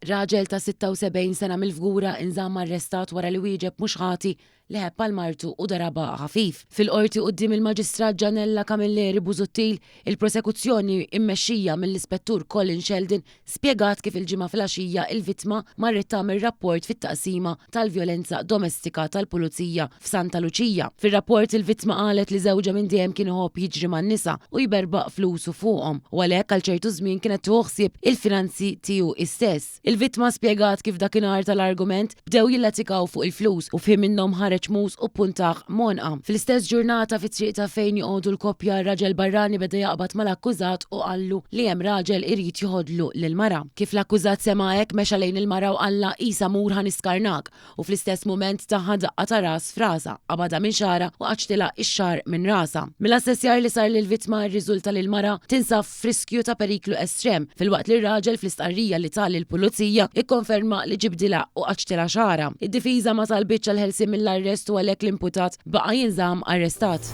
Raġel ta' 76 sena mill-Fgura inżamm arrestat wara li wieġeb mhux ħati li ħebb għal martu u darabha ħafif. Fil-Qorti quddiem il-Maġistrat Gianella Camilleri Busuttil, il-prosekuzzjoni mmexxija mill-Ispettur Colin Sheldon spjegat kif il-Ġimgħa filgħaxija il-vittma marret tagħmel rapport fit-taqsima tal-vjolenza domestika tal-Pulizija f'Santa Luċija. Fir-rapport il-vittma qalet li żewġha minn dejjem kien iħobb jiġri man-nisa u jberbaq flusu fuqhom u għalhekk għal ċertu żmien kienet tieħu ħsieb il-finanzi tiegħu hi stess. Il-vittma spjegat kif dakinhar tal-argument bdew jillatikaw fuq il-flus u f'ħin minnhom ħareġ mus u ppuntah m'għonqha. Fl-istess ġurnata fit-triq ta' fejn joqogħdu l-koppja raġel barrani beda jaqbad mal-akkużat u qallu li hemm raġel irid joħodlu lill-mara. Kif l-akkużat sema' hekk mexa lejn il-mara u qallha isa mur ħa niskarnak u fl-istess mument taha daqqa ta' ras f'rasha, qabadha minn xagħarha u qaċtilha x-xagħar minn rasha. Mill-assessjar li sar lill-vittma rriżulta li l-mara tinsab f'riskju ta' periklu estrem, filwaqt li r-raġel fl-istqarrija li ta lill-Pulizija kkonferma li ġibdilha u qaċtilha xagħarha. Id-difiża ma talbitx għall-ħelsien mill-arrest u għalhekk l-imputat baqa' jinżamm arrestat.